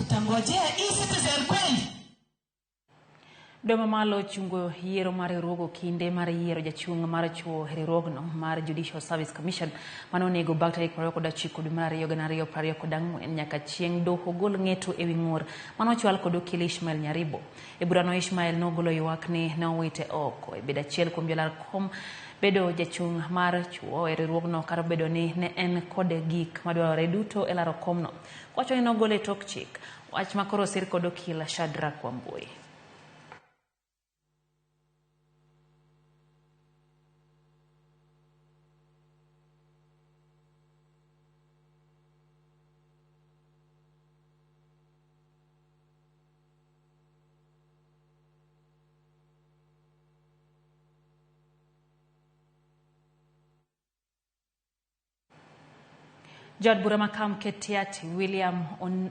Tutangojea e-citizen kweli? Doho mamalo ochungo yiero mar riwruogo kinde mar yiero jachung' mar chuo e riwruogno mar Judicial Service Commission mane onego bag tarik 29 dwe mar ariyo 2024 nyaka chieng' doho gol ng'eto ewi ng'ur mane ochwal kod okil Ishmael Nyaribo. E burano Ishmael nogolo ywak ni ne owite oko e bedo achiel kuom jolar kom bedo jachung' mar chuo e riwruogno kar bedo ni ne en kod gik madwarore duto e laro komno. Owacho ni nogole e tok chik, wach ma koro osir kod okil Shadrack Wambui. Jaod bura ma Kamketiati William On